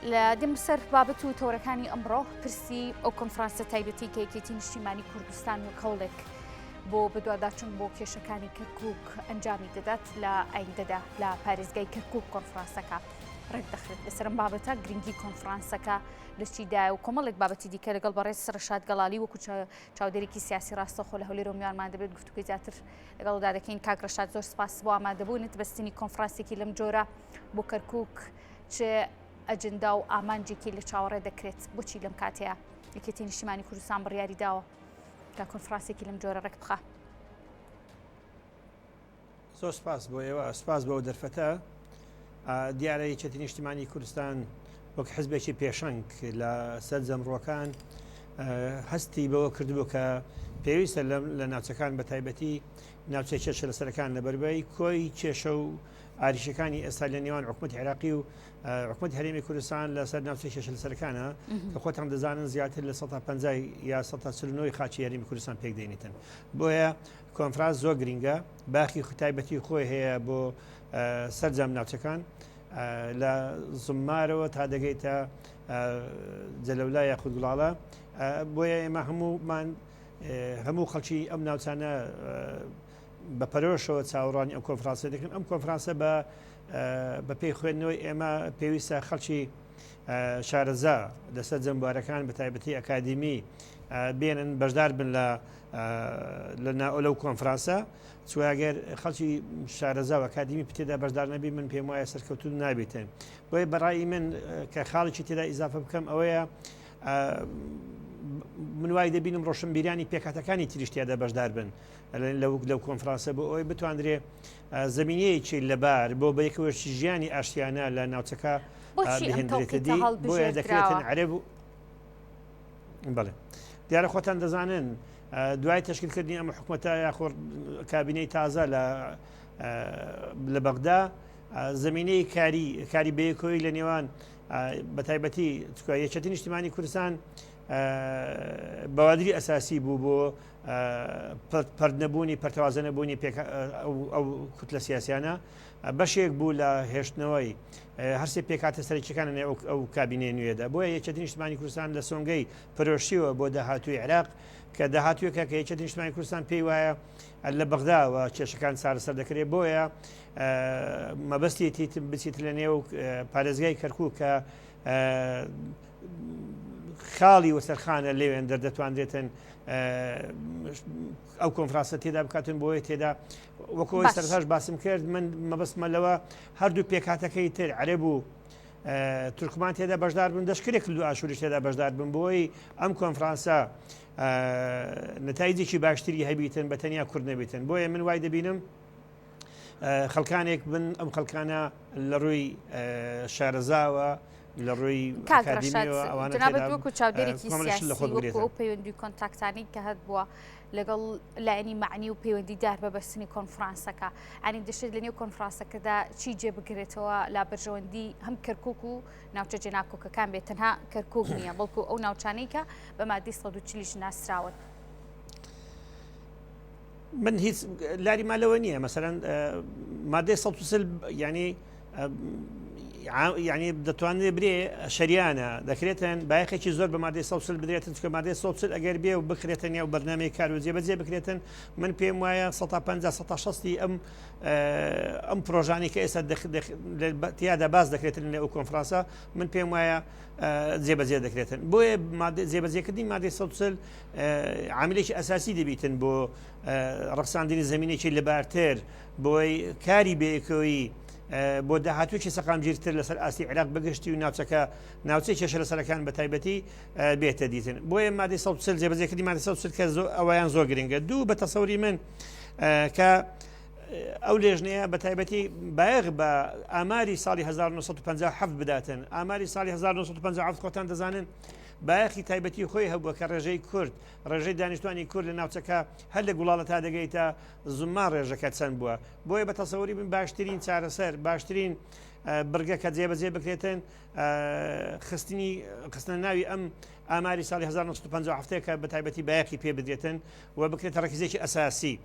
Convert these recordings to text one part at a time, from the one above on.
لە دێم سەر بابەت و تەوەرەکانی ئەمڕۆ، پرسی ئەو کۆنفرانسە تایبەتی کە یەکێتی نیشتیمانی کوردستان وەک هەوڵێک بۆ بەدواداچوون بۆ کێشەکانی کەرکوک ئەنجامی دەدات لە ئایندەدا لە پارێزگای کەرکوک کۆنفرانسەکە ڕێکدەخرێت. لەسەر ئەم بابەتە گرنگی کۆنفرانسەکە لە چیدایە و کۆمەڵێک بابەتی دیکە لەگەڵ بەڕێز ڕەشاد گەڵالی وەکو چاودێرێکی سیاسی ڕاستەوخۆ لە هەولێرەوە میوانمان دەبێت گفتوگۆی زیاتر لەگەڵدا دەکەین. کاک ڕەشاد زۆر سپاس بۆ ئامادەبوونت. بەستنی کۆنفرانسێکی لەم جۆرە بۆ کەرکوک چ ئەجندا و ئامانجێکی لە چاوەڕێ دەکرێت؟ بۆچی لەم کاتەیە یەکێتی نیشتیمانی کوردستان بڕیاری داوە کە کۆنفرانسێکی لەم جۆرە ڕێک بخا؟ زۆر سپاس بۆ ئێوە، سپاس بۆ دەرفەتە. دیارە یەکێتی نیشتیمانی کوردستان وەک حزبێکی پێشەنگ لە سەرجەم ڕووەکان هەستی بەوە کردبوو کە پێویستە لە ناوچەکان بە تایبەتی ناوچەی کێشە لەسەرەکان لەبەربەی کۆی کێشە و ئاریشەکانی ئێستا لە نێوان حکوومەتی عێراقی و حکوومەتی هەرێمی کوردستان لەسەر ناوچەی کێشە لەسەرەکانە کە خۆتان دەزانن زیاتر لە 150 یا 149 خاکی هەرێمی کوردستان پێک دێنیتن. بۆیە کۆنفرانس زۆر گرینگە، باخی تایبەتی خۆی هەیە بۆ سەرجەم ناوچەکان لە زمارەوە تا دەگەیتە جەلەولا یاخود گوڵاڵە. بۆیە ئێمە هەموومان هەموو خەڵکی ئەم ناوچانە بە پەرۆشەوە چاوەڕوانی ئەم کۆنفرانسە دەکەن. ئەم کۆنفرانسە بە بە پێی خوێندنەوەی ئێمە پێویستە خەڵکی شارەزا لەسەر جەمبارەکان بە تایبەتی ئەکادیمی بێنن بەشدار بن لە لە لەو کۆنفرانسە چواگەر خەڵکی شارەزا و ئەکادیمی پتێدا بەشدار نەبی من پێم وایە سەرکەوتو نابێتن. بۆیە بەڕای من کە خاڵێکی تێدا ئیزافە بکەم ئەوەیە من وای دەبینم ڕۆشنبیرانی پێکهاتەکانی تریش تیادا بەشدار بن لەو لەو کۆنفرانسە بۆ ئەوەی بتواندرێ زمینەیەکی لەبار بۆ بەیەکەوەش ژیانی ئاشتیانە لە ناوچەکە بۆچی ئەم بهێندرێتە تەوقیتە دی. بۆیە دەکرێتن هەڵبژێردراوە؟ عەرەب و بەڵێ دیارە خۆتان دەزانن دوای تەشکیلکردنی ئەم حکومەتە یاخۆ کابینەی تازە لە لە بەغدا زمینەی کاری کاری بەیەکەوەی لە نێوان بە تایبەتی چکە یەکێتی نیشتیمانی کوردستان بەوادری ئەساسی بوو بۆ پەردنەبوونی پەرتەوازە نەبوونی ئەو کوتلە سیاسیانە بەشێک بوو لە هێشتنەوەی هەرسێ پێکاتە سەرەکیەکان ئەو کابینەی نوێدا. بۆیە یەکێتی نیشتمانی کوردستان لە سۆنگەی پرۆشیەوە بۆ داهاتووی عێراق کە داهاتوویەکە کە یەکێتی نیشتمانی کوردستان پێی وایە لە بەغداوە کێشەکان چارەسەر دەکرێت، بۆیە مەبەستیەتی بچیت لە نێو پارێزگای کەرکووک کە خاڵی وەسەرخانە لێوێن دەردەتواندرێتن ئەو کۆنفرانسە تێدا بکاتن بۆیە تێدا وەکۆی سەرتاش باسم کرد من مەبەستمە لەوە هەردوو پێکهاتەکەی تر عەرەب و تورکمان تێدا بەشدار بن دەشکرێک کردو ئاشووریش تێدا بەشدار بن بۆی ئەم کۆنفرانسە نەتایجێکی باشتری هەبیتن بە تەنیا کورد نەبیتن. بۆیە من وای دەبینم خەڵکانێک بن ئەم خەڵکانە لە ڕووی شارەزاوە لە ڕووی کاک ڕەشاد ئەکادیمیەوە ئەوانە جەنابت تێدا وەکو چاودێرێکی کۆمەڵێک شت لە سیاسی خۆ وەکو بگرێتن. ئەو پەیوەندی و کۆنتاکتانەی کە هەت بووە لەگەڵ لایەنی مەعنی و پەیوەندیدار بە بەستنی کۆنفرانسەکە ئەنی دەشێت لە نێو کۆنفرانسەکەدا چی جێ بگرێتەوە لا بەرژەوەندی هەم کەرکک و ناوچە جێناکۆکەکان بێت تەنها کەرکک نییە بەڵکو ئەو ناوچانەی کە بە مادەی 140 ناسراون. من هیچ لاری ما لەوە نییە مەسەرەن مادەی 140 یعنی یعنی دەتوانێت برێ شەریانە دەکرێتن بایەخێکی زۆر بە مادەی 140 بدرێتن چکە مادەی 140 ئەگەر بێ و بکرێتە نێو بەرنامەی کار و جێبەجێ بکرێتن من پێم وایە 150 160 ئەم ئەم پرۆژانی کە ئێستا تیادا باس دەکرێتن لە ئەو کۆنفرانسە من پێم وایە جێبەجێ دەکرێتن. بۆیە جێبەجێکردنی مادەی 140 عاملێکی ئەساسی دەبیتن بۆ ڕەخساندنی زمینێکی لەبارتر بۆی کاری بەیەکەوەی بۆ داهاتوویەکی سەقامگیرتر لەسەر ئاستی عێراق بەگشتی و ناوچەکە ناوچەی کێشە لەسەرەکان بە تایبەتی بێتە دیتن. بۆیە مادەی 140 جێبەجێکردنی مادەی 140 کە ئەویان زۆر گرنگە. دوو بە تەسەوری من کە ئەو لێژنەیە بە تایبەتی بایەخ بە ئاماری ساڵی 1957 بداتن. ئاماری ساڵی 1957 خۆتان دەزانن بایەخی تایبەتی خۆی هەبووە کە ڕێژەی کورد، ڕێژەی دانیشتوانی کورد لە ناوچەکە هەر لە گوڵاڵە تا دەگەیتە زومما ڕێژەکە چەند بووە. بۆیە بە تەسەوری من باشترین چارەسەر، باشترین بڕگە کە جێبەجێ بکرێتن خستنی خستنە ناوی ئەم ئاماری ساڵی 1957 کە بە تایبەتی بایەخی پێ بدرێتن و بکرێتە ڕەکیزێکی ئەساسی.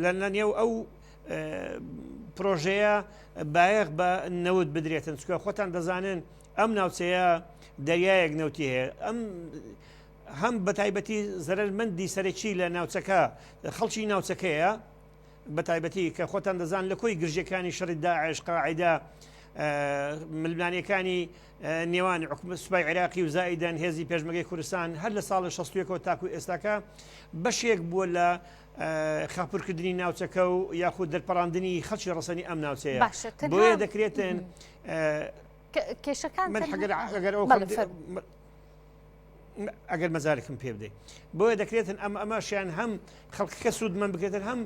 لە نێو ئەو پرۆژەیە بایەخ بە نەوت بدرێتن چکە خۆتان دەزانن. ئەم ناوچەیە دەریایەک نەوتی هەیە ئەم هەم بەتایبەتی زەرەرمەندی سەرەکی لە ناوچەکە خەڵکی ناوچەکەیە بەتایبەتی کە خۆتان دەزان لە کۆی گرژیەکانی شەڕی داعش، قاعیدە، ململانێکانی نێوان سوپای عێراقی و زائیدەن هێزی پێشمەگەی کوردستان هەر لە ساڵی 61ەوە تاکو ئێستاکە بەشێک بووە لە خاپورکردنی ناوچەکە و یاخود دەرپەڕاندنی خەڵکی ڕەسەنی ئەم ناوچەیە بۆیە دەکرێتن کێشەکان ئەگەر مەجالێکم پێ بدەیت بۆیە دەکرێتن ئەم ئەمەشیان هەم خەڵکەکە سوودمەند بکرێتن هەم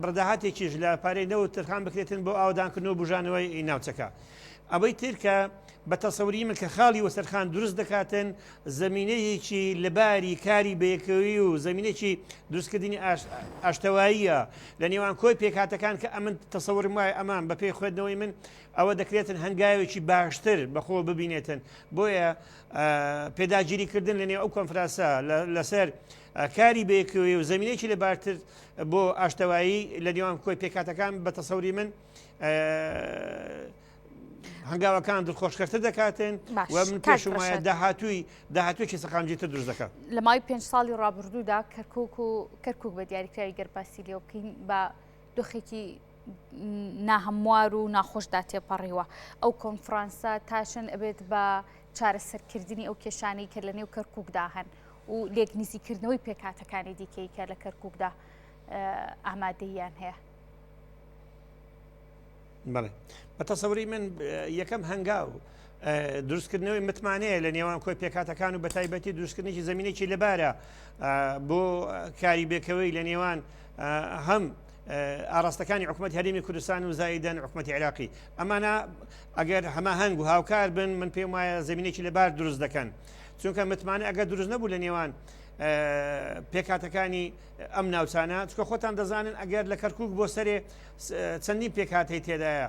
بڕداهاتێکیش لە پارەی نەوت ترخان بکرێتن بۆ ئاودانکردن و بژانەوەی ناوچەکە ئەوەی تر کە بە تەسەوری من کە خاڵی وەسەرخان دروست دەکاتن زمینەیەکی لەباری کاری بەیەکەوی و زمینێکی دروستکردنی ئاشتەواییە لە نێوان کۆی پێکهاتەکان کە ئەمن تەسەورم وایە ئەمان بەپێی خوێندنەوەی من ئەوە دەکرێتن هەنگاوێکی باشتر بەخۆ ببینێتن بۆیە پێداگیری کردن لە نێو ئەو کۆنفرانسە لەسەر کاری بەیەکەوەی و زمینێکی لەبارتر بۆ ئاشتەوایی لە نێوان کۆی پێکاتەکان بە تەسەوری من هەنگاوەکان دڵخۆشکەرتر دەکاتن و من پێشم وایە داهاتووی داهاتوویەکی سەقامگیرتر دروست دەکات. لە ماوەی پێنج ساڵی ڕابردوودا کەرکوک و کەرکوک بە دیاریکراوی گەر باسی لێوە بکەین بە دۆخێکی ناهەموار و ناخۆشدا تێپەڕیوە. ئەو کۆنفرانسە تا چەند ئەبێت بە چارەسەرکردنی ئەو کێشانەی کە لە نێو کەرکووکدا هەن و لێک نزیکردنەوەی پێکهاتەکانی دیکەی کە لە کەرکووکدا ئامادەییان هەیە؟ بەڵێ بە تەسەوری من یەکەم هەنگاو دروستکردنەوەی متمانەیە لە نێوان کۆی پێکهاتەکان و بەتایبەتی دروستکردنێکی زمینێکی لەبارە بۆ کاری بێکەوەی لە نێوان هەم ئاراستەکانی حکوومەت هەرێمی کوردستان و زایدەن حکوومەتی عێراقی ئەمانە ئەگەر هەماهەنگ و هاوکار بن من پێم وایە زمینێکی لەبار دروست دەکەن چونکە متمانە ئەگەر دروست نەبوو لە نێوان پێکهاتەکانی ئەم ناوچانە چکە خۆتان دەزانن ئەگەر لە کەرکک بۆ سەرێ چەندین پێکهاتەی تێدایە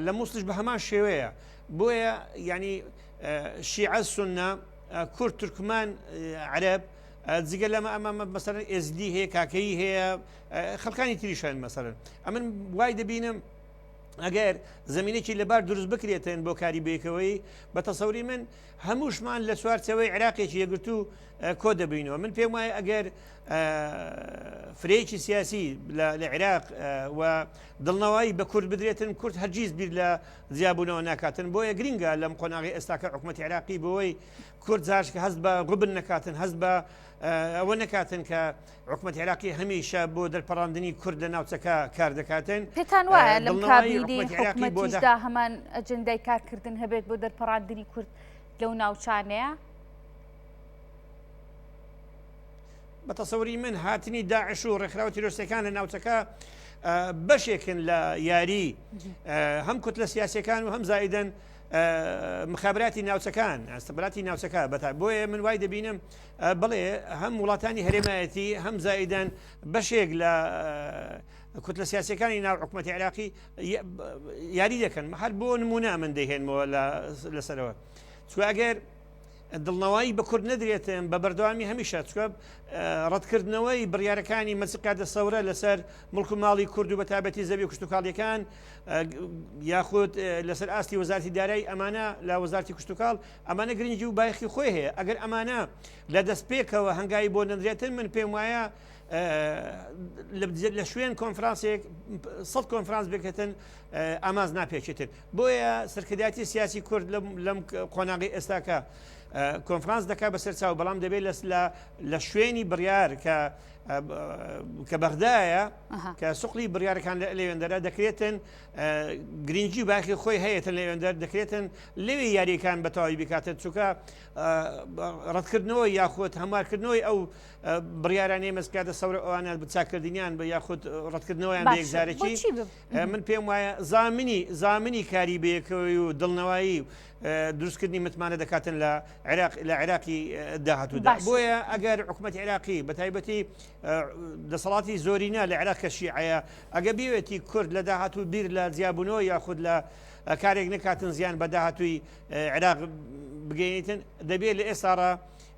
لە مووسڵش بە هەمان شێوەیە بۆیە ینی شیعە سنە کورد تورکمان عەرب جگە لەمە ئەمە مەسەرەن ئێزدی هەیە کاکەیی هەیە خەڵکانی تریشان مەسەرن ئەمن وای دەبینم ئەگەر زمینێکی لەبار دروست بکرێتن بۆ کاری بێکەوەی بە تەسەوری من هەمووشمان لە چوارچەوەی عێراقێکی یەکگرتوو کۆ دەبینەوە من پێم وایە ئەگەر فرەیەکی سیاسی لە عێراق و دڵنەوایی بە کورد بدرێتن کورد هەرگیز بیر لە جیابوونەوە ناکاتن بۆیە گرنگە لەم قۆناغی ئێستاکە حکوومەتی عێراقی بۆی کورد جاشکە هەست بە غبن نەکاتن هەست بە ئەوە نەکاتن کە حکوومەت عێراقی هەمیشە بۆ دەرپەڕاندنی کورد لە ناوچەکە کار دەکاتن. پێتان وایە لەم کابینەی حکوومەتیشدا هەمان ئەجندای کارکردن هەبێت بۆ دەرپەڕاندنی کورد لەو ناوچانەیە؟ بە تەسەوری من هاتنی داعش و ڕێکخراوە تیرۆرستەکان لە ناوچەکە بەشێکن لە یاری هەم کوتلە سیاسەکان و هەم زائیدەن مخابراتی ناوچەکان ئەستەبراتی ناوچەکە بەتا بۆیە من وای دەبینم بڵێ هەم وڵاتانی هەرێمایەتی هەم زائیدەن بەشێک لە کوتلە سیاسەکانی ناو حکوومەتتی عراقی یاری دەکەن هەر بۆ نمونە من دەهێنمەوە لەسەرەوە چوە ئەگەر دڵنەوایی بە کورد نەدرێتن بە بەردەوامی هەمیشە چکە ڕەتکردنەوەی بڕیارەکانی مەجلسی قیادە سەورە لەسەر مڵک و ماڵی کورد و بە تایبەتی زەوی کشتتوکاڵیەکان یاخود لەسەر ئاستی وەزارتی دارایی ئەمانە لە وەزارتی کشتتوکاڵ ئەمانە گرنگی و بایخی خۆی هەیە ئەگەر ئەمانە لە دەستپێکەوە هەنگاوی بۆ نەدرێتن من پێم وایە لە شوێن کۆنفرانسێک سە کۆنفرانس بکەتن ئاماز ناپێچێتن بۆیە سەرکردایەتی سیاسی کورد لەم قۆناغی ئێستاکە کۆنفرانس دەکات بەسەر چاو بەڵام دەبێت لە لە شوێنی بڕیار کە کە بەغدایە کە سوقلی بڕیارەکان لە لەوێندەرە دەکرێتن گرنگی و باخی خۆی هەیەتن لەوێندەر دەکرێتن لەوێ یاریەکان بە تەواوی بکاتن چونکە ڕەتکردنەوە یاخود هەموارکردنەوەی ئەو بڕیارانەی مەسکاتە سەورە ئەوانە بچاکردنیان بە یاخود ڕەتکردنەوەیان بە یەکجارەکی من پێم وایە زامنی زامنی کاری بەیەکەوەی و دڵنەوایی و دروستکردنی متمانە دەکاتن لە عێراق لە عێراقی داهاتوودا بۆیە ئەگەر حکوومەت عێراقی بە تایبەتی دەسەڵاتی زۆرینە لە عێراق کە شیعەیە ئەگە بیوێتی کورد لە داهاتوو بیر لە جیابوونەوە یاخود لە کارێک نەکاتن زیان بە داهاتووی عێراق بگەینیتن دەبێت لە ئێستاڕا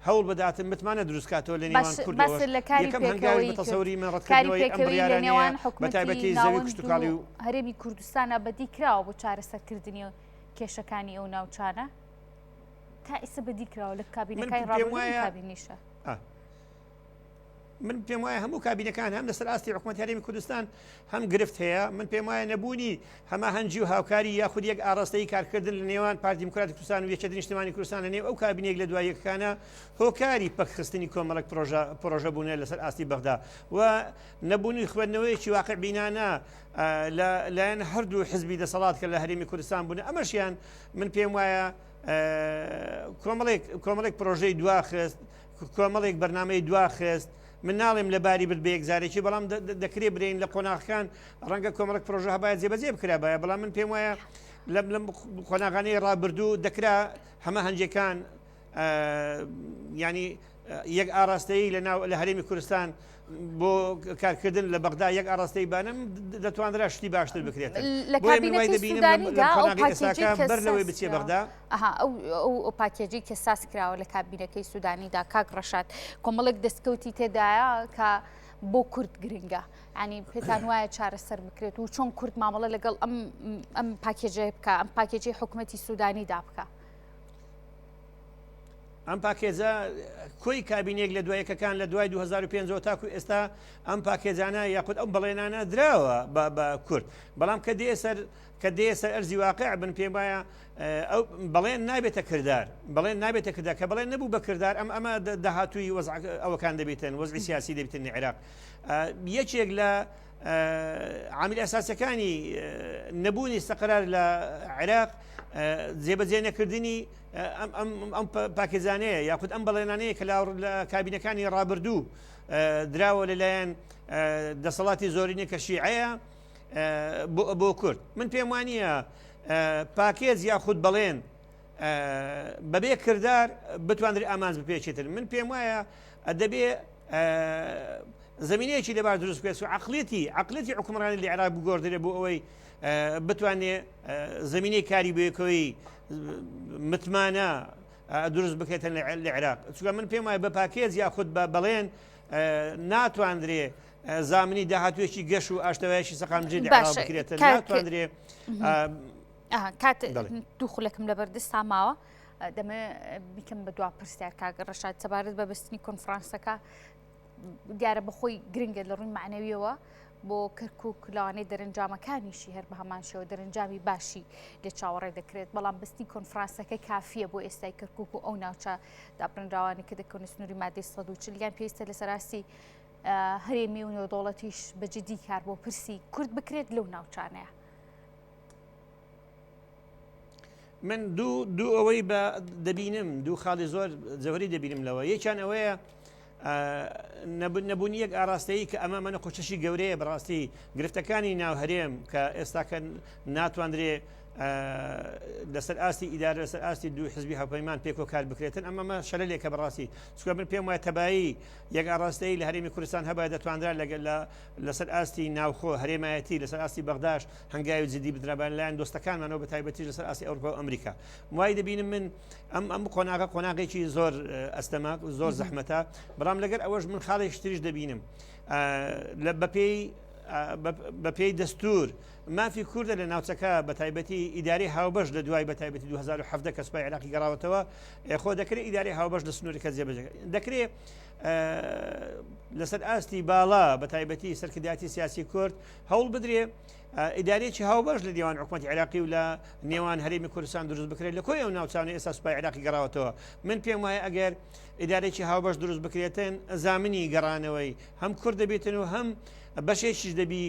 هەوڵ بداتن متمانە دروست کاتەوە لە نێوان کورد باس لە کاری پێکەوەی تەسەوری من کاری ڕەتکردنەوەی ئەم پێکەوەی لە بڕیارانەیە نێوان بە حکومەتی تایبەتی زەوی ناوەند کشتوکاڵی و و هەرێمی کوردستانە بەدی کراوە بۆ چارەسەرکردنی کێشەکانی ئەو ناوچانە. تا ئێستا بەدی کراوە لە کابینەکانی ڕابردوو کابینیشە؟ من پێم وایە هەموو کابینەکان هەم لەسەر ئاستی حکوومەت هەرێمی کوردستان هەم گرفت هەیە من پێم وایە نەبوونی هەماهەنگی و هاوکاری یاخود یەک ئاراستەی کارکردن لە نێوان پارتی دیموکراتی کوردستان و یەکێتی نیشتمانی کوردستان لە نێو ئەو کابینەیەک لە دوای یەکەکانە هۆکاری پەکخستنی کۆمەڵک پرۆژە پرۆژە بوونە لەسەر ئاستی بەغدا و نەبوونی خوێندنەوەیەکی واقع بینانە لە لایەن هەردوو حزبی دەسەڵات کە لە هەرێمی کوردستان بوون ئەمەشیان من پێم وایە کۆمەڵێک کۆمەڵێک پرۆژەی دواخست کۆمەڵێک بەرنامەی دواخست من ناڵێم لە باری برد بە یەکجارێکی بەڵام دەکرێ برین لە قۆناغەکان ڕەنگە کۆمەڵک پرۆژە هەبایە جێبەجێ بکرابایە بەڵام من پێم وایە لەم لەم قۆناغانەی ڕابردوو دەکرا هەمە هەنجەکان ینی یەک ئاراستەیی لە ناو لە هەرێمی کوردستان بۆ کارکردن لە بەغدا یەک ئاراستەی بانم دەتوانرا شتی باشتر بکرێت لە کابینەتی سودانیدا ئەو پاکێجەی کە بەر لەوەی بچێ بەغدا ئەها ئەو ئەو پاکێجەی کە ساز کراوە لە کابینەکەی سودانیدا کاک ڕەشاد کۆمەڵێک دەستکەوتی تێدایە کە بۆ کورد گرنگە ینی پێتان وایە چارەسەر بکرێت و چۆن کورد مامەڵە لەگەڵ ئەم ئەم پاکێجەیە بکە ئەم پاکێجی حکوومەتی سوودانیدا بکە. ئەم پاکێجە کۆی کابینێک لە دوایەکەکان لە دوای 2005 تاکو ئێستا ئەم پاکێجانە یاخود ئەو بەڵێنانە دراوە بە کورد بەڵام کە دێ سەر کە دێ سەر ئەرزی واقع بن پێم وایە ئەو بەڵێن نابێتە کردار بەڵێن نابێتە کردار کە بەڵێن نەبوو بە کردار ئەم ئەمە داهاتووی ئەوەکان دەبێتن وەزعی سیاسی دەبێتن لە عێراق یەکێک لە عامل ئەساسەکانی نەبوونی سەقرار لە عێراق جێبەجێ نەکردنی ئەم پاکێزانەیە یاخود ئەم بەڵێنانەیە کە لە کابینەکانی ڕابردوو دراوە لەلایەن دەسەڵاتی زۆرینە کە شیعەیە بۆ کورد من پێم وانە پاکێز یاخود بەڵێن بەبێ کردار بتوانرێت ئامانج بپێچێتن من پێم وایە دەبێ زمینەیەکی لەبار دروست بکرێت و عقلێتی عقلێتی حکومڕانی لە عێراق بگۆڕدرێ بۆ ئەوەی بتوانێ زمینەی کاری بەیەکەوەی متمانە دروست بکرێتن لە عێراق چونکە من پێم وایە بە پاکێز یاخود بە بەڵێن ناتواندرێ زامنی داهاتوێکی گەش و ئاشتەوایەکی سەقامگیر لە عێراق بکرێتن ناتواندرێ کات دوو خولەکم لەبەردەستا ماوە دەمێ بیکەم بە دوا پرسیار کاک ڕەشاد سەبارەت بە بەستنی کۆنفرانسەکە دیارە بەخۆی گرنگە لە ڕووی معنەویەوە بۆ کەرکک لەوانەیە دەرەنجامەکانیشی هەر بە هەمان شێوە دەرەنجامی باشی لێ چاوەڕێ دەکرێت بەڵام بەستی کۆنفرانسەکە کافیە بۆ ئێستای کەرکک و ئەو ناوچە دابڕنراوانی کە دەکەونە سنووری مادەی 140 یان پێویستە لەسەر ئاستی هەرێمی و نێودەوڵەتیش بە جدی کار بۆ پرسی کورد بکرێت لەو ناوچانەیە. من دوو دوو ئەوەی بە دەبینم دوو خاڵی زۆر جەوەری دەبینم لەوە یەکیان ئەوەیە نەبوونی یەک ئاراستەیی کە ئەمە منە قوچەشی گەورەیە بەڕاستی گرفتەکانی ناو هەرێم کە ئێستاکە ناتواندرێ لەسەر ئاستی ئیدارە لەسەر ئاستی دوو حزبی هاوپەیمان پێکۆ کار بکرێتن ئەمەمە شەلێکە بەڕاستی چکە من پێم وایە تەبایی یەک ئاراستەی لە هەرێمی کوردستان هەبای دەتوانرا لەگەل لە لەسەر ئاستی ناوخۆ هەرێمایەتی لەسەر ئاستی بەغداش هەنگاوی جدی بدرابان لایەن دۆستەکانمانەوە بە تایبەتیش لەسەر ئاستی ئەوروپا و ئەمریکا وای دەبینم من ئەم ئەم قۆناغە قۆناغێکی زۆر ئەستەمە زۆر زەحمەتە بەڵام لەگەر ئەوەش من خاڵێکی تریش دەبینم لە بەپێی بەپێی دەستور مافی کوردە لە ناوچەکە بە تایبەتی ئیداری هاوبەش لە دوای بە تایبەتی 2017 کە سوپای عێراقی گەڕاوەتەوە خۆ دەکرێت ئیداری هاوبەش لە سنوورەکە جێبەجێ دەکرێت لەسەر ئاستی باڵا بە تایبەتی سەرکردایەتی سیاسی کورد هەوڵ بدرێ ئیدارەیەکی هاوبەش لە نێوان حکوومەتی عێراقی و لە نێوان هەرێمی کوردستان دروست بکرێت لە کۆی ئەو ناوچانە ئێستا سوپای عێراقی گەڕاوەتەوە من پێم وایە ئەگەر ئیدارێکی هاوبەش دروست بکرێتن زامنی گەڕانەوەی هەم کورد دەبێتن و هەم بەشێکیش دەبی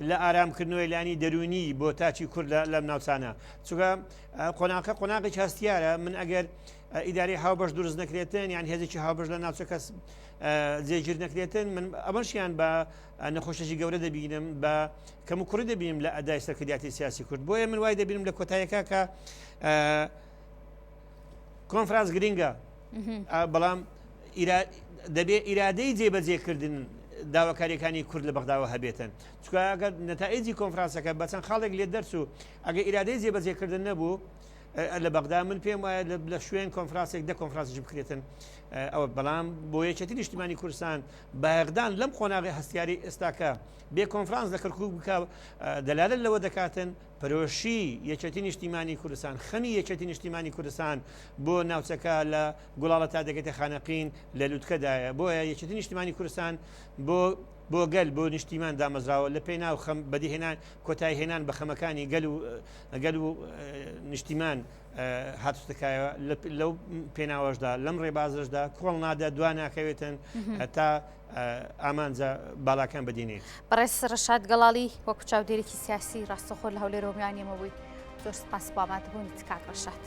لە ئارامکردنەوەی لانی دەرونی بۆ تاکی کورد لەم ناوچانە چونکە قۆناغەکە قۆناغێکی هەستیارە من ئەگەر ئیداری هاوبەش دروست نەکرێتن یان هێزێکی هاوبەش لە ناوچەکە جێگیر نەکرێتن من ئەمەشیان بە نەخۆشێکی گەورە دەبینم بە کەم و کوڕی دەبینم لە ئەدای سەرکردایەتی سیاسی کورد بۆیە من وای دەبینم لە کۆتایەکە کە کۆنفرانس گرنگە بەڵام دەبێ ئیرادەی جێبەجێکردن داواکاریەکانی کورد لە بەغداوە هەبێتن چونکە ئەگەر نەتائیجی کۆنفرانسەکە بە چەند خاڵێک لێ دەرچوو ئەگەر ئیرادەی جێبەجێکردن نەبوو. لە بەغدا من پێم وایە لە شوێن کۆنفرانسێک دە کۆنفرانسیش بکرێتن ئەوە بەڵام بۆ یەکێتی نیشتیمانی کوردستان بایەخدان لەم قۆناغی هەستیاری ئێستاکە بێ کۆنفرانس لە کەرکوک بکە دەلالەت لەوە دەکاتن پەرۆشی یەکێتی نیشتیمانی کوردستان خەمی یەکێتی نیشتیمانی کوردستان بۆ ناوچەکە لە گوڵاڵە تا دەگەێتە خانەقین لە لوتکەدایە بۆیە یەکێتی نیشتیمانی کوردستان بۆ بۆ گەل بۆ نیشتیمان دامەزراوە لە پێناو خەم بەدیهێنان کۆتایی هێنان بە خەمەکانی گەل و گەل و نیشتیمان هاتوتەکایەوە لەو پێناوەشدا لەم ڕێبازەشدا کۆڵ نادا دوا ناکەوێتن تا ئامانجە باڵاکان بەدینێت. بەڕێز ڕەشاد گەڵاڵی وەکو چاودێرێکی سیاسی ڕاستەخۆ لە هەولێرەوە میوانی ئێمە بووی زۆر سپاس بۆ ئامادەبوونت کاک ڕەشاد.